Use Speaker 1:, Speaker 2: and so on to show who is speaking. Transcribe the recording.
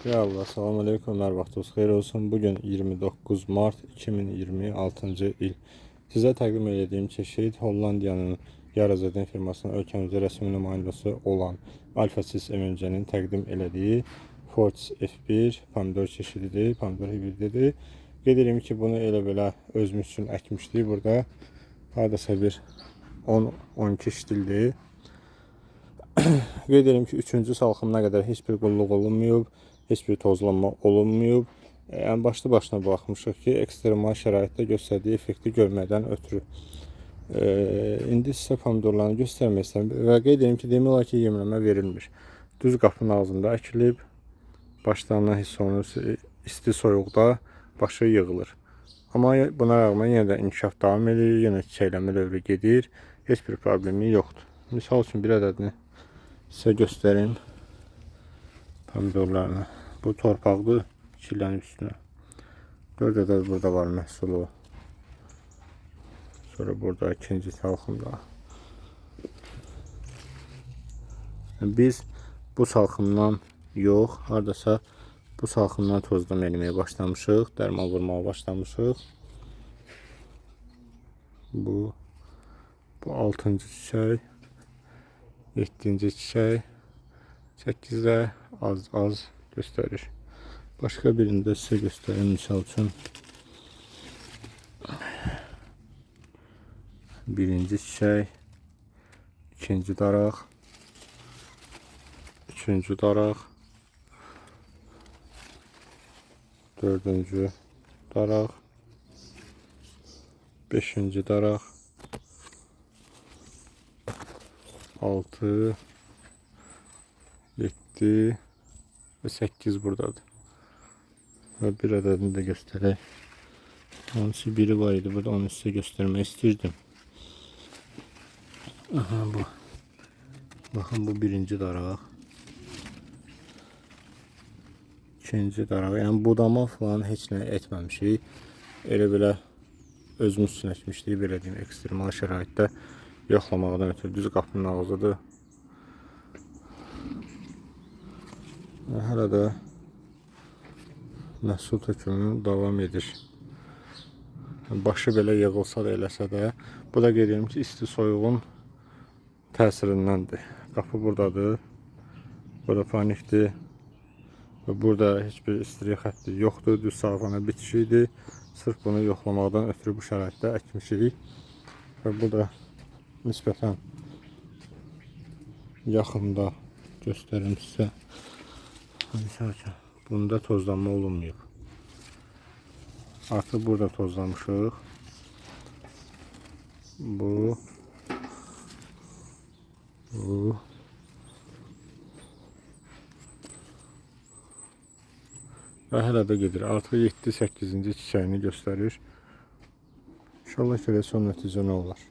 Speaker 1: Ya Allah, salam aleyküm, hər vaxtınız xeyir olsun. Bugün 29 mart 2026-cı il. Sizə təqdim elədiyim çeşid Hollandiyanın Yarazedin firmasının ölkəmizdə rəsmi nümayəndəsi olan Alfa Sis MMC-nin təqdim elədiyi Fortis F1 pomidor çeşididir, pomidor hibrididir. Qeyd edirəm ki, bunu elə belə özümüz üçün əkmişdik. Burada hardasa bir 10-12 ştildir. Qeyd edirəm ki, 3-cü salxımına qədər heç bir qulluq olunmayıb, heç bir tozlanma olunmayıb. Yəni başlı başına baxmışıq ki, ekstremal şəraitdə göstərdiyi effekti görməkdən ötürü. İndi sizə pomidorlarını göstərmək istəyirəm və qeyd edirəm ki, demək olar ki, yemləmə verilmir. Düz qapının ağzında əkilib, başlarından hiss olunur, isti soyuqda başı yığılır. Amma buna rəğmən yenə də inkişaf davam edir, yenə çiçəklənmə dövrü gedir, heç bir problemi yoxdur. Misal üçün bir ədədini sizə göstərim pomidorlarını. Bu torpaqdır, çillənib üstünə. 4 ədəd burada var məhsulu. Sonra burada ikinci salxımda. Biz bu salxımdan yox, hardasa bu salxımdan tozlama eləməyə başlamışıq, dərman vurmağa başlamışıq. Bu 6-cı çiçək, 7-ci çiçək, 8-də az-az göstərir. Başqa birini də sizə göstərim misal üçün. Birinci çiçək, ikinci daraq, üçüncü daraq, dördüncü daraq, beşinci daraq, 6, 7 və 8 buradadır. Və bir ədədini də göstərək. Hansı biri var idi burada, onu sizə göstərmək istirdim. Aha bu. Baxın, bu birinci daraq. İkinci daraq. Yəni budama falan heç nə etməmişik. Elə belə özümüz üçün əkmişdik, belə deyim, ekstremal şəraitdə yoxlamaqdan ötürü düz qapının ağzıdır. Hələ də məhsul tökümü davam edir. Başı belə yığılsa da eləsə də, bu da qeyd edirəm ki, isti soyuğun təsirindəndir. Qapı buradadır. Burada panikdir. Və burada heç bir istilik xətti yoxdur. Düz salxana bitişikdir. Sırf bunu yoxlamaqdan ötürü bu şəraitdə əkmişik. Və bu da nisbətən yaxında göstərim sizə. Misal üçün, bunda tozlanma olunmayıb. Artıq burada tozlamışıq. Bu və hələ də gedir. Artıq 7-8-ci çiçəyini göstərir. İnşallah ki, son nəticə nə olar.